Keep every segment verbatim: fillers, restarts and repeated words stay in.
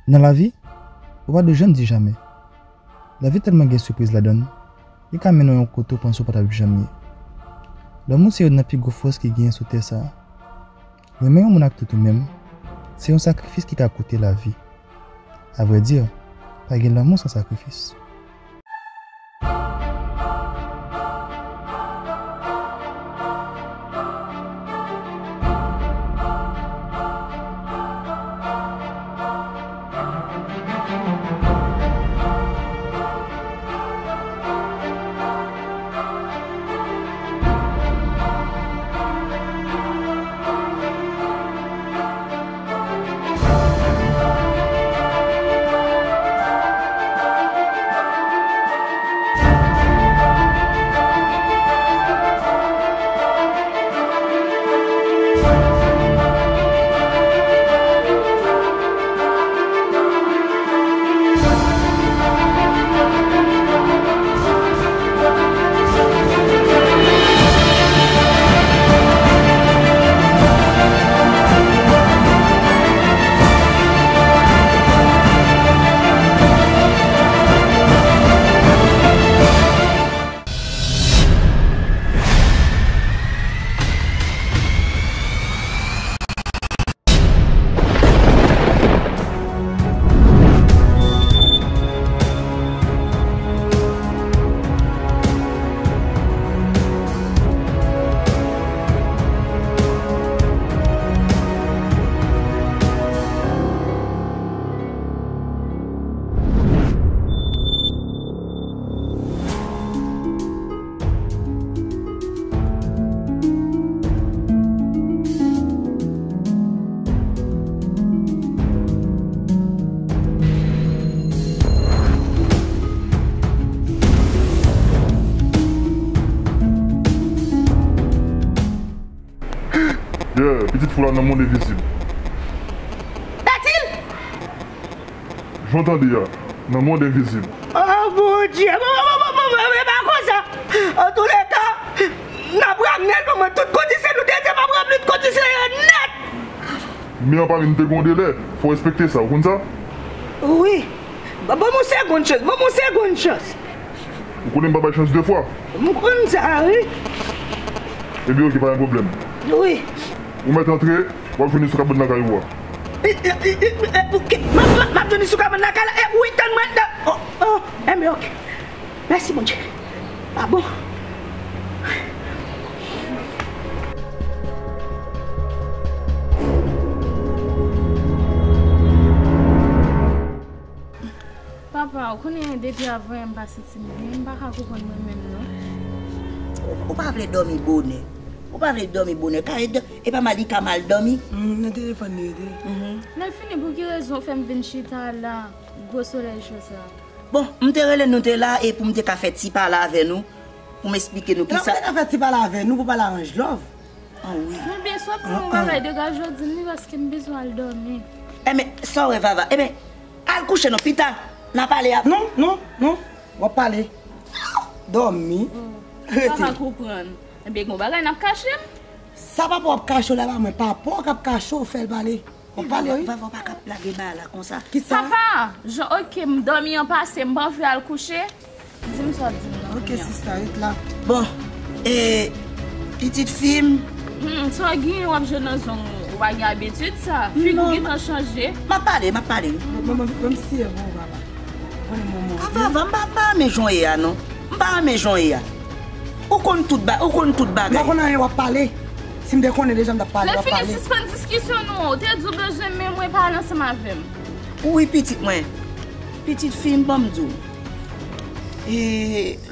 Nan lavi, ou pa dwe janm di jamè. Lavi tèlman gen sipriz ladan l, li ka mennen w yon kote w panse w pa t ap janm ye. Lanmou se youn nan pi gwo fòs ki genyen sou tè sa a. Renmen yon moun ak tout ou menm, se yon sakrifis ki ka koute lavi. Avrèdi, pa gen lanmou san sakrifis. Yeah, pitit fou la nan mond envizib. Tatil! Jan w tande a, nan mond envizib. Oh Bondye, bon, bon, bon, bon, bon, e pa konsa. Antouleka, n ap ramne l pou mwen. Tout kondisyon nou te di m ap ranpli kondisyon yo nèt. Men an pa vin te gen yon delè, fò w respekte sa, ou konn sa? Wi. Ban, ban m yon segonn chans, ban m yon segonn chans. Ou konnen m pa bay chans de fwa. M konn sa, wi. Ebyen, oke, pa gen pwoblèm. Wi. Ou mèt antre, w ap jwenn li sou kabann lakay ou a. E, e, e, e, e, oke. M ap, m ap, m ap jwenn li sou kabann lakay la. E, wi, tann mwen. Oh, oh, enben, oke. Mèsi, Bondye. Ah bon? Papa, ou konnen depi avan yè m pa santi m byen, m pa ka konprann mwen menm non. Ou, ou pa vle dòmi bonè. Ou pa vle dòmi bonè. Ka e dò-, e pa mal li ka mal dòmi. Mm, nan telefòn li rete. Mhm. Lè fini, pou ki rezon w fè m vin chita la, gwo solèy cho sa? Bon, m te rele nou te la e pou m te ka fè ti pale avè nou, pou m esplike nou kisa. Lè w te ka fè ti pale avè nou pou pale a Ange Love. Ah wi. Mwen byen soti yon bagay degaje w di m li paske m bezwen al dòmi. Enben, sa w wè Vava? Enben, al kouche non, pita, n a pale ap. Non, non, non, w ap pale. Dòmi. Rete. M pa ka konprann. Enben, gon bagay n ap kache m? Sa papa w ap kache w la, e pa mwen, papa w k ap kache w, fè l pale. W ap pale, wi. Vava, w pa ka ap lage bagay la konsa. Kisa? Papa, jan, oke, m dòmi an pase, m pa anvi al kouche. Di m sa w ap di m nan. Oke, sista, ret la. Bon, e, pitit fi m. Hmm, sa w genyen w ap jwe nan zong ou? Ou pa gen abitid sa? Figi w gentan chanje. M ap pale, m ap pale. Mwen, mwen, mwen, mwen siye bon, papa. Mwen, mwen, mwen. Ava, ava, m pa, m pa renmen jan w ye a, non. M pa renmen jan w ye a. Ou konn tout ba-, ou konn tout bagay. M pa konn anyen w ap pale. Si m te konnen deja, m t ap pale, w ap pale. Lè fini, sispann diskisyon nou an. Ou te di w bezwen m, men mwen pale ansanm avè m. Wi, pitit mwen. Pitit fi m, ban m di w. E,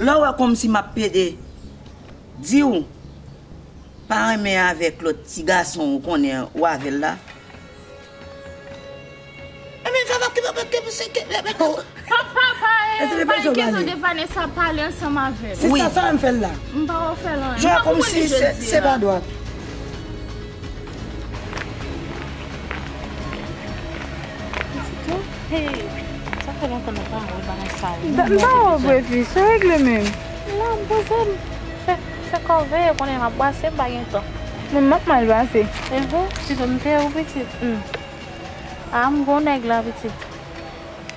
lè w wè kòmsi m ap pede di w pa renmen avèk lòt ti gason ou konnen ou avè l la. Enben, sa va ki pa, pa, ke, se ke, ke, ke, oh. Papa, pa, eh, pa gen kesyon de Vanessa, pale ansanm avè m. Wi. Sista, sa w fè l la? M pa wè w fè l anyen. Jwe kòmsi se, se pa dwat. Hey, sa fè lontan nou pa wè bagay sa yo. M pa wè vre fi, se regle menm. Non, m poze m fè, fè kòve, konnen m ap brase, m pa gen tan. Mwen, m ap mal pase. Ehe, si m te ou pitit. Hmm. A, m gon nèg la, pitit.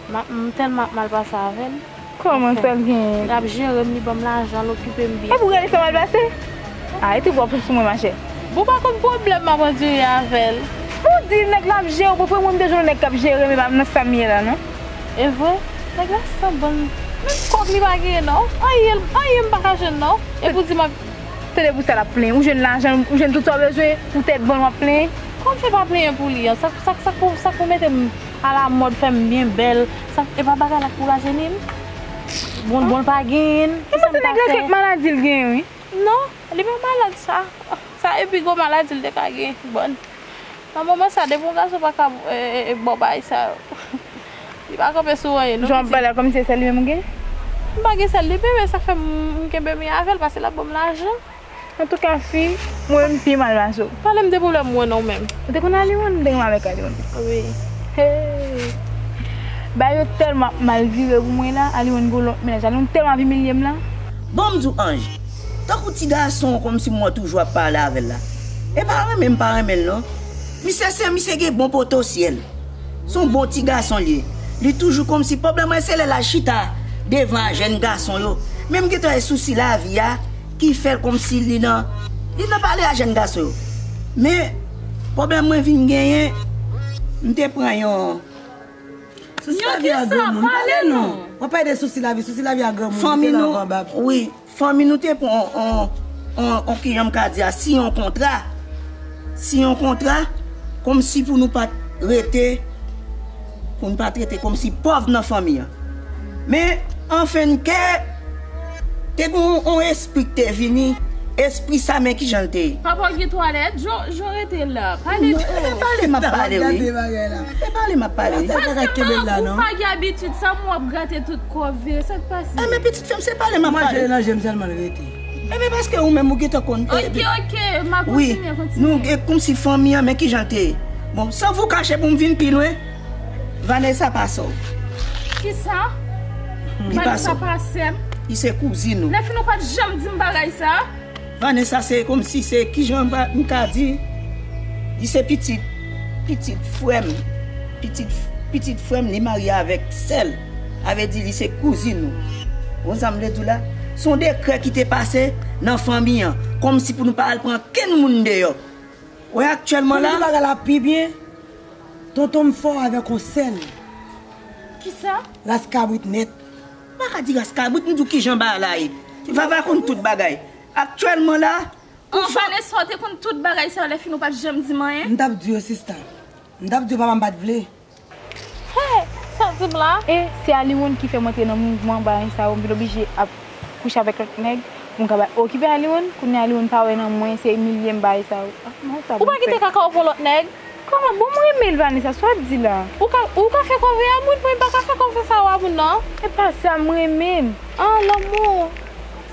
M ap- m tèlman ap mal pase avè l. Kòman sa l genyen? L ap jere m, li ban m lajan, l okipe m byen. Epi w gade sa mal pase? Arete pran plis sou mwen, machè. Bon, pa konn pwoblèm m ap andire avè l. Ou di nèg la ap jere w, pou frè mwen, m te jwenn yon nèg k ap jere m, e pa nan sa m ye la, non. E vre? Nèg la sanbòn. Menm kòb li pa genyen, non. Anyen, anyen m pa ka jwenn, non. Epi w di m ap Tande pou sa l ap plenyen. Ou jwenn lajan, ou jwenn tout sa w bezwen, ou tèt bon, w ap plenyen. Kòm se pa plenyen pou li an, sa, sa, sa pou, sa pou mete m alamòd, fè m byen bèl, sa, e pa bagay la k pou rajenim. Bon, bon, l pa genyen, kisa m ka fè? Kèk maladi l genyen, wi. Non, li pa malad sa. Sa e pi gwo maladi l te ka gen. Bon. Nan moman sa, depi yon gason pa ka, e, e, e, ba w bagay sa yo, li pa kanpe sou anyen, non, pitit. Jan w ap pale a, kòmsi se sèl li menm ou gen? M pa gen sèl li, bebe, sa fè m, m kenbe byen avè l, paske l ap ban m lajan. Antouka, fi, mwen menm pi mal pase w. Pale m de pwoblèm mwen non, ou menm. Ou te konn Aliwon? M te renmen avèk Aliwon. Wi. Hey. Bagay yo tèlman ap mal vire pou mwen la, Aliwon gen lòt mennaj. Aliwon tèlman ap imilye m la. Bon, m di w, Anj, tankou ti gason kòmsi mwen toujou ap pale avè l la. E pa renmen m pa renmen l non. Misye se, misye gen bon potansyèl. Se yon bon ti gason li ye. Li toujou kòmsi pwoblèm mwen se lè l al chita devan a jèn gason yo. Men m gentan wè sousi lavi a ki fè l kòmsi li nan, li nan pale a jèn gason yo. Men pwoblèm mwen vin genyen, m te pran yon Sousi lavi a granmoun, pale non. W ap pale de sousi lavi, sousi lavi a granmoun, fanmi nou, wi, fanmi nou te pran on, on, on, on, kijan m ka di a, siyen yon kontra. Siyen yon kontra, kòmsi pou nou pa t rete, pou nou pa t rete kòmsi pòv nan fanmi an. Men, anfennke, te gen on, on espri k te vini, espri sa, men kijan l te ye. Papa w gen twalèt, jo, jo rete la. Pale twò. E pale m ap pale, wi. E pale m ap pale. Paske m pa, ou pa gen abitid sa, m w ap grate tout kò vye. Sa k pase? Enben, pitit fi m, se pale m ap pale. Manje nan je m sèlman l rete. Enben, paske ou menm ou gentan konn. Ok, ok, m a kontinye, kontinye. Nou, e kòmsi fanmi an, men kijan l te ye. Bon, san vou kache pou m vin pi lwen, Vanessa pase w. Kisa? Vanessa pase m? Li se kouzin ou. Lèfini w pa t janm di m bagay sa. Vanessa se kòmsi se kijan m ka di, li se pitit, pitit frè m, pitit, pitit frè m li marye avèk sè l, sa vle di li se kouzin nou. Ou konn sa m vle di w la? Se yon dekrè ki te pase nan fanmi an, kòmsi pou nou pa al pran kenn moun deyò. Wè aktyèlman la. Pou m di bagay la pi byen, tonton m fò avèk yon sè l. Kisa? Ras kabrit nèt. M pa ka di ras kabrit, m di w kijan bagay la ye. Vava konn tout bagay. Aktyèlman la, An, Vanessa, w te konn tout bagay sa yo, lèfini w pa t janm di m anyen? M t ap di yo, sista. M t ap di yo, papa m pa t vle. Hey, sa w di m la? E se Aliwon ki fè m antre nan mouvman bagay sa yo, m vin oblije ap kouche avèk lòt nèg, pou m ka bay okipe Aliwon, kounye a Aliwon pa wè nan mwen, se imilye m bagay sa yo. Ah, non, sa. Ou pa kite kaka w pou lòt nèg? Kòman? Bon, m renmen l, Vanessa, sa w ap di la? Ou ka, ou ka fè kòve a moun, mwen m pa ka fè kòve sa yo a moun, non. E pa sa, m renmen l. Ah, lanmou.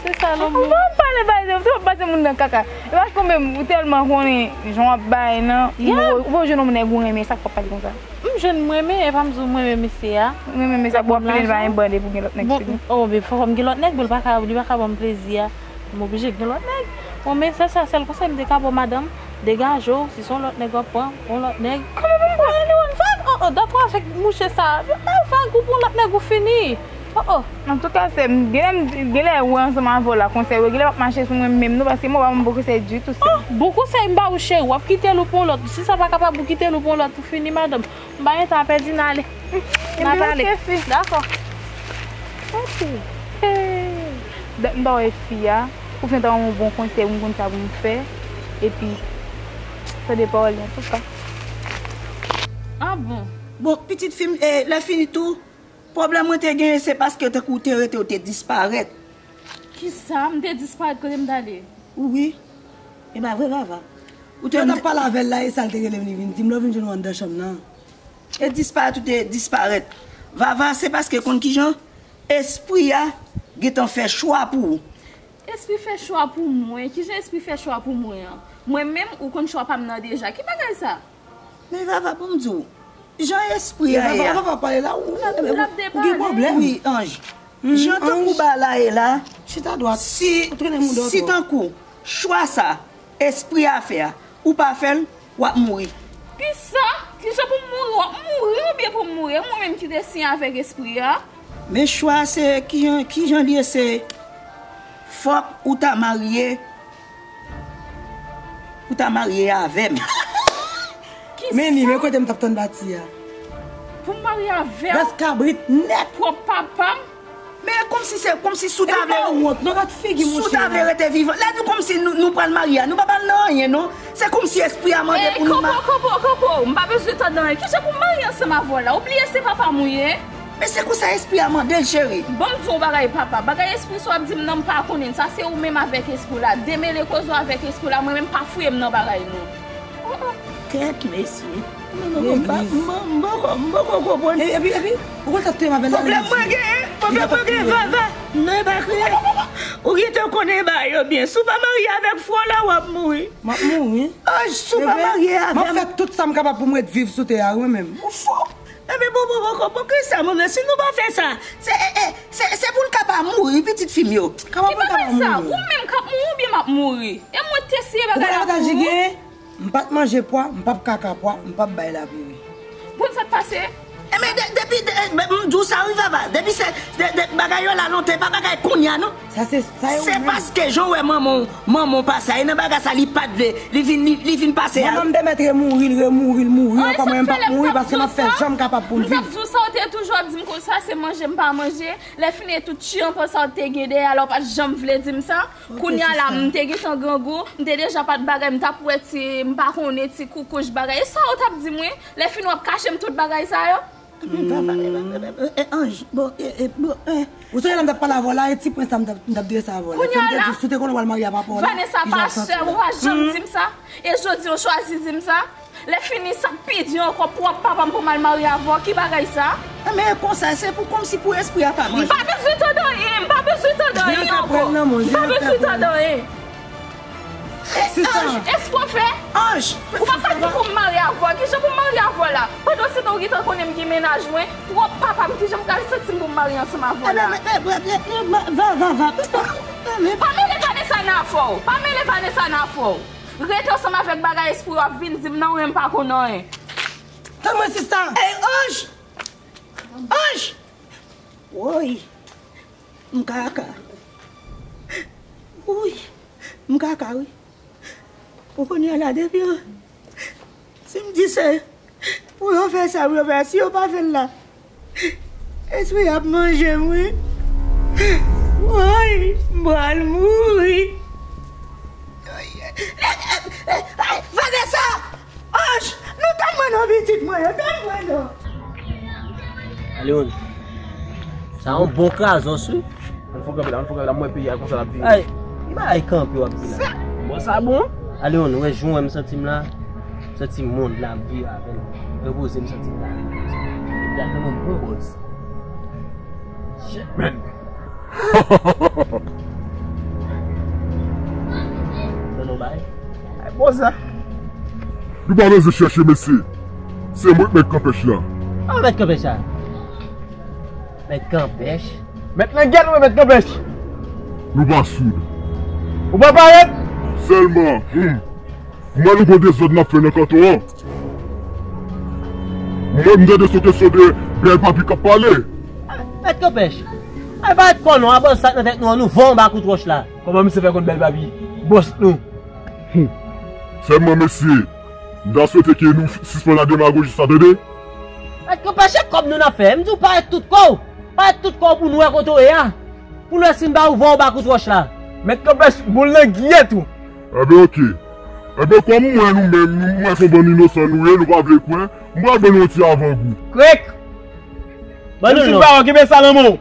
Se sa, lanmou. Bon, pale, pale, ou twò pase moun nan kaka. E paske ou menm, ou tèlman konnen jan w ap bay nan, ou, ou jwenn yon nèg ou renmen, sa k fè w ap pale konsa? M jwenn m renmen, e pa m di w m renmen mesye a. Ou renmen mesye a, bon, ap plenn pa gen bande pou gen lòt nèg sou li. Oh, men fò m gen lòt nèg, bon, li pa ka, li pa ka ban m plezi a. M oblije gen lòt nèg. Bon, men se sa, sèl konsèy m te ka ba w, madanm, degaje w, si se yon lòt nèg w ap pran, pran yon lòt nèg. Kòman pou m pran yon lòt vag? Oh, oh, dakò avèk mouche sa. Yon vag ou pran yon lòt nèg ou fini. Oh, oh. Antouka, sè m, genlè m, genlè wè ansanm avè w la, konsèy yo, genlè p ap mache sou mwen menm non, paske mwen pa ban m bon konsèy ditou, sè m. Oh, bon konsèy m ba ou, cheri, w ap kite l ou pran yon lòt. Si sa pa kapab, ou kite l ou pran yon lòt, ou fini, madanm. M pa gen tan a pèdi, n ale. N a pale. Ebyen, oke, fi. Dakò. Oke. Hey. Dat m pa wè fi a, ou fè ta yon bon konsèy, m konn sa pou m fè. Epi, tande pawòl li, antouka. Ah bon? Bon, pitit fi m, e, lèfini tou, pwoblèm mwen te genyen, se paske tankou w te rete, w te disparèt. Kisa? M te disparèt, kote m t ale? Wi. E pa vre, Vava? Ou te, yo t ap pale avè l la, e sa l te rele m, li vin di m, lè w vin jwenn ou anndan chanm nan. E disparèt, ou te disparèt. Vava, se paske konn kijan? Espri a gentan fè chwa pou ou. Espri fè chwa pou mwen? Kijan espri fè chwa pou mwen an? Mwen menm, ou konn chwa pa m nan deja. Ki bagay sa? Men Vava, pou m di w, jan espri a ye a. Vava, Vava pale la, ou, ou gen pwoblèm. Wi, Anj. Jan tankou bagay la ye la, chita dwat. Si, si tankou chwa sa, espri a fè a, ou pa fè l, w ap mouri. Kisa? Kijan pou m mouri? W ap mouri oubyen Pou m mouri, e mwen menm ki te siyen avèk espri a. Men chwa se kijan, kijan li ye, se fòk ou ta marye, ou ta marye avè m. Men ni, men kote m t ap tann pati a. Pou m marye avè w? Rès kabrit nèt. Pwòp papa m. Men kòmsi se, kòmsi si w ta vle, pa wont non, gad figi monchè. Si w ta vle rete vivan, lè nou kòmsi nou, nou pral marye a, nou pa pral nan anyen non. Se kòmsi espri a mande pou nou ma- Kanpo, kanpo, kanpo. M pa bezwen tande anyen. Kijan pou m marye ansanm avè w la? Ou bliye se papa m ou ye? Men se konsa espri a mande l, cheri. Ban m di w yon bagay, papa. Bagay espri sa w ap di m nan, m pa konnen l. Sa se ou menm avèk espri w la. Demele koze w avèk espri w la. Mwen menm, pa fouye m nan bagay non. Oh, oh. Kèt, mesye. Non, non, non, m pa, m, m poko, m poko konprann. E, epi, epi, ou konn sa k touye m avè l la? Pwoblèm mwen genyen, pwoblèm mwen genyen, va, va. Non, e pa kriye. Ou gentan konnen bagay yo byen. Si w pa marye avèk frè w la, w ap mouri. M ap mouri. Anj, si w pa marye avè m. M ap fè tout sa m kapab pou m ret viv sou tè a, wi, mwen menm. Ou fou. Enben, bon, bon, bon, bon, bon, ki sa, mwen menm, si nou pa fè sa, se, e, e, se, se pou n ka pa mouri, pitit fi m yo. Kòman pou n ka pa mouri? Ou menm k ap mouri oubyen m ap mouri? E mwen te siyen bagay la pou ou. M p ap manje pwa, m p ap kaka pwa, m p ap bay lapli ri. Bon, sa k pase? Enben, de, depi, de, m di w sa, wi, Vava. Depi se, de, de, bagay yo la lontan, e pa bagay kounye a, non. Sa se, sa e ou menm. Se paske jan w wè manman w, manman w pase a, e nan bagay sa li pa t vle, li vin, li, li vin pase a. Manman m te mèt remouri, l remouri, l mouri ankò, mwen m p ap mouri paske m ap fè jan m kapab pou m viv. M t ap di w sa, w te toujou ap di m konsa, se manje m pa manje. Lè fini e tout tyanpan sa w te gen dèyè la, w pa t janm vle di m sa. Kounye a la, m te gentan grangou, m te deja pa t bagay, m t ap wè ti, m pa konnen ti koukouch bagay. E sa w t ap di m wi? Lè fini w ap kache m tout bagay sa yo? Anj, bon, e, e, bon, e. Ou sonje lè m t ap pale avè w la, e ti prens la m t ap, m t ap drese avè w la. Kounye a la, Vanessa pa chè, ou pa janm di m sa. E jodi w chwazi di m sa. Lè fini, sa k pi di ankò, pwòp papa m pou m al marye avè w, ki bagay sa? Enben, e konsa, se pou kòmsi pou espri a pa manje. M pa bezwen tande anyen, m pa bezwen tande anyen ankò. M pa bezwen tande anyen. E, anj, èske w fè? Anj! Ou pa ka di pou m marye avè w. Kijan pou m marye avè w la? Pandan se tan ou gentan konnen m gen mennaj mwen, pwòp papa m, kijan m pral santi m pou m marye ansanm avè w la? Va, va, va. Pa mele Vanessa nan afè w. Pa mele Vanessa nan afè w. Ret ansanm avèk bagay espri w ap vin di m nan, ou menm pa konn anyen. Tann mwen, sista. Ey, anj! Anj! Woy! M kaka. Woy! M kaka, wi. Ou konnen la depi an. Si m di se pou yo fè sa, pou yo fè, si yo pa fè l la, espri ap manje m, wi. Woy! M pral mouri. Vanessa! Anj! Nou tann mwen non, pitit mwen yo, tann mwen non. Aleon, sa yon bon krazòs, wi. Ann fò kanpe la, ann fò kanpe la, m wè peyi a konsa l ap vini. Ay, ki bagay kanpe w ap di la? Bon, sa bon? Aleon, ou wè jan w wè m santi m la? M santi mond la ap vire avè m. Repoze, m santi m la repoze. Epi al nan yon bon bòz. Shit, man. Tande yon bagay? Ay, bon sa. Nou pa bezwen chèche, mesye. Se mwen k mèt kanpèch la. An mèt kanpèch la. Mèt kanpèch? Mèt langèt ou mèt kanpèch? Nou pa soud. Ou pa parèt? Sèlman, hmm. M wè nou gon dezòd n ap fè nan kanton an. Mwen, m tande se yon kesyon de bèl papi k ap pale. Mèt kanpèch. Ay, pa t kò non, abòz sa k nan tèt nou an, nou voye w anba kout wòch la. Kòman misye fè konn bèl papi? Bòs nou. Hmm. Sèlman, mesye, m ta swete ke nou sispann la demagoji sa, tande? Mèt kanpèch, se kòb nou n ap fè. M di w parèt tout kò w. Parèt tout kò w pou nou wè kote w ye a. Pou nou wè si n pa voye w anba kout wòch la. Mèt kanpèch, boul nan gyèt ou. Enben, oke. Enben, kòm mwen, nou menm, nou, mwen se yon bann inosan nou ye, nou pa vle kwè, m pral ban nou yon ti avangou. Krek! Ban nou non. Menm si m pa wè, kenbe sa nan men w.